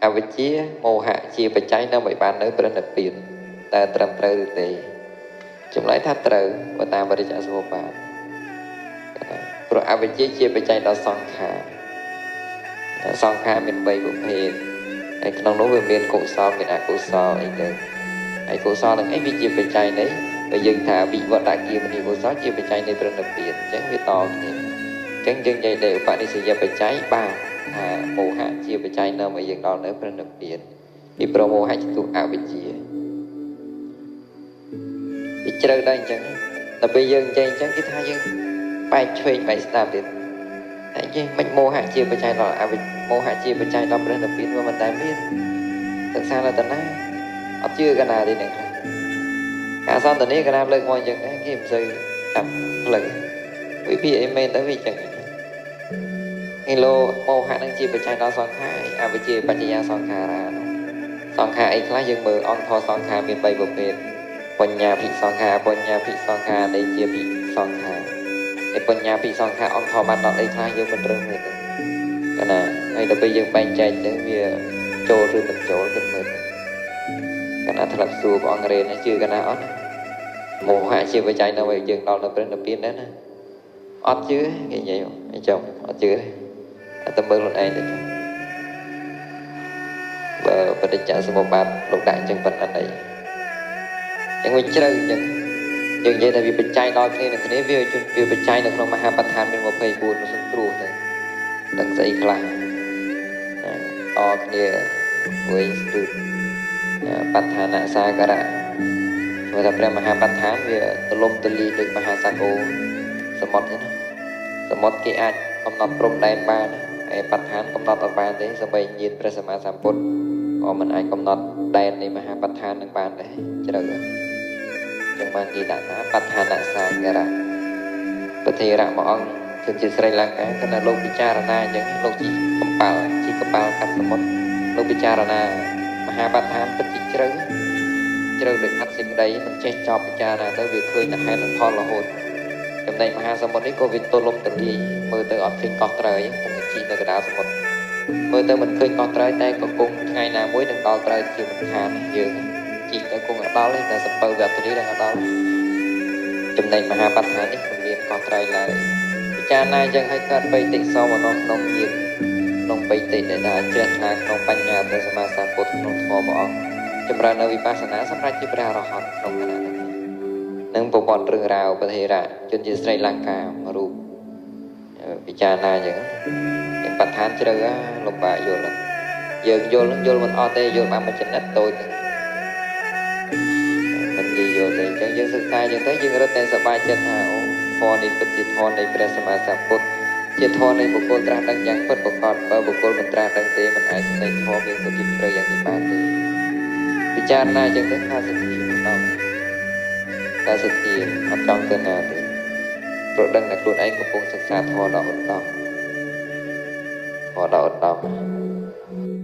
អវិជ្ជាមោហៈជាបច្ច័យនាំឲ្យបាននៅព្រះនិព្វានតើត្រឹមត្រូវឬទេចម្លើយថាត្រូវបើតាមបរិច្ចាសមុបាទព្រោះអវិជ្ជាជាបច្ច័យដល់សង្ខារសង្ខារមាន3ប្រភេទហើយក្នុងនោះវាមានកុសលមានអកុសលអីទៅហើយកុសលនឹងអីវាជាបច្ច័យនៃបើយើងថាវិវត្តគាមនីកុសលជាបច្ច័យនៃព្រះនិព្វានអញ្ចឹងវាតគ្នាអញ្ចឹងយើងនិយាយដល់ឧបនិស្សយបច្ច័យបាទថាមោហៈជាបច្ច័យនាំឲ្យយើងដល់នៅព្រះនិព្វានពីព្រោះមោហៈជាទុអវិជ្ជាវាជ្រៅដល់អញ្ចឹងដល់ពេលយើងនិយាយអញ្ចឹងគេថាយើងបែកឆ្វេងបែកស្ដាំទៀតតែនិយាយមិនមោហៈជាបច្ច័យដល់អវិជ្មោហៈជាបច្ច័យដល់ព្រះនិព្វានវាមិនដែលមានសិក្សានៅតាណាអត់ជឿកណាទេអ្នកខ្លះការសន្តានាកណាលើកមកអញ្ចឹងដែរគេមិនសូវចាប់ផ្លឹងវិភាគអីមែនទៅវាអញ្ចឹងគីឡូមោហៈនឹងជាបច្ច័យដល់សង្ខារអវិជ្ជាបច្ចយាសង្ខារានោះសង្ខារអីខ្លះយើងមើលអង្គធម៌សង្ខារមាន3ប្រភេទបញ្ញាភិសង្ខារបញ្ញាភិសង្ខារនៃជាភិសង្ខារឯបញ្ញាភិសង្ខារអង្គធម៌បានដល់អីខ្លះយើងមិនរើសមើលទេកណាហើយដល់ពេលយើងបែងចែកទៅវាចូលឬមិនចូលគិតមើលកណាថ្លាប់សួរព្រះអង្គរេនជឿកណាអត់មោហៈជាបច្ច័យនៅឲ្យយើងដល់នៅព្រះនិព្វានដែរណាអត់ជឿគេនិយាយអញ្ចឹងអត់ជឿទេតែមើលខ្លួនឯងទៅចឹងបើបដិច្ចសមុបាទលោកដាក់អញ្ចឹងប៉ុណ្ណឹងអីអញ្ចឹងវាជ្រៅអញ្ចឹងយើងនិយាយថាវាបច្ច័យដល់គ្នានឹងគ្នាវាវាបច្ច័យនៅក្នុងមហាបដ្ឋានមាន24សង្គ្រោះទៅដឹងស្អីខ្លះអគ្នាវិញស្ទុតបដ្ឋានសាការៈព្រោះថាព្រះមហាបដ្ឋានវាទលំទលាយដូចមហាសាគរសមុទ្រទេណាសមុទ្រគេអាចកំណត់ព្រំដែនបានឯបដ្ឋានកំណត់អត់បានទេសូម្បីញាណព្រះសម្មាសម្ពុទ្ធក៏មិនអាចកំណត់ដែននៃមហាបដ្ឋាននឹងបានដែរជ្រៅចឹងបានគេដាក់ថាបដ្ឋានសាការៈពធិរៈមួយអង្គជនជាស្រីលង្កាគណៈលោកពិចារណាអញ្ចឹងលោកជីកំប៉ាល់ជីកប៉ាល់កាត់សមុទ្រលោកពិចារណាមហាបដ្ឋានពិតជាជ្រៅជ្រៅដូចអត់សេចក្តីមិនចេះចប់ពិចារណាទៅវាឃើញតែហេតុនិងផលរហូតចំណែកមហាសមុទ្រនេះក៏វាទលំទលាយមើលទៅអត់ឃើញកោះត្រើយគង់ជីនៅកណ្ដាលសមុទ្រមើលទៅមិនឃើញកោះត្រើយតែក៏គង់ថ្ងៃណាមួយនឹងដល់ត្រើយជាមិនខានយើងជីទៅគង់អត់ដល់ទេតែសពៅវត្តនេះនឹងអត់ដល់ចំណែកមហាបដ្ឋាននេះមិនមានកោះត្រើយឡើយពិចារណាអញ្ចឹងឲ្យកើតបិតិសមនក្នុងញាណក្នុងបិតិដែលថាជ្រះថ្លាក្នុងបញ្ញាព្រះសម្មាសម្ពុទ្ធក្នុងធម៌ព្រះអង្គចម្រើននៅវិបស្សនាសម្រាប់ជាព្រះអរហន្តក្នុងគណៈនេះនឹងប្រវត្តិរឿងរ៉ាវពធិរៈជនជាស្រីលង្កាមួយរូបពិចារណាអញ្ចឹងយ៉ាងបដ្ឋានជ្រៅលំបាកយល់យើងយល់យល់មិនអត់ទេយល់បានមួយចំណិតតូចហ្នឹងមិននិយាយយល់ទេអញ្ចឹងយើងសិក្សាអញ្ចឹងទៅយើងរត់តែសប្បាយចិត្តថាអូធម៌នេះពិតជាធម៌នៃព្រះសម្មាសម្ពុទ្ធជាធម៌នៃបុគ្គលត្រាស់ដឹងយ៉ាងពិតប្រាកដបើបុគ្គលមិនត្រាស់ដឹងទេមិនអាចស្ដីធម៌មានសភាពជ្រៅយ៉ាងនេះបានទេពិចារណាអញ្ចឹងទៅខាសទ្ធាមិនដល់ការសទ្ធាអត់ចង់ទៅណាទេព្រោះដឹងតែខ្លួនឯងកំពុងសិក្សាធម៌ដ៏ឧត្តមធម៌ដ៏ឧត្តម។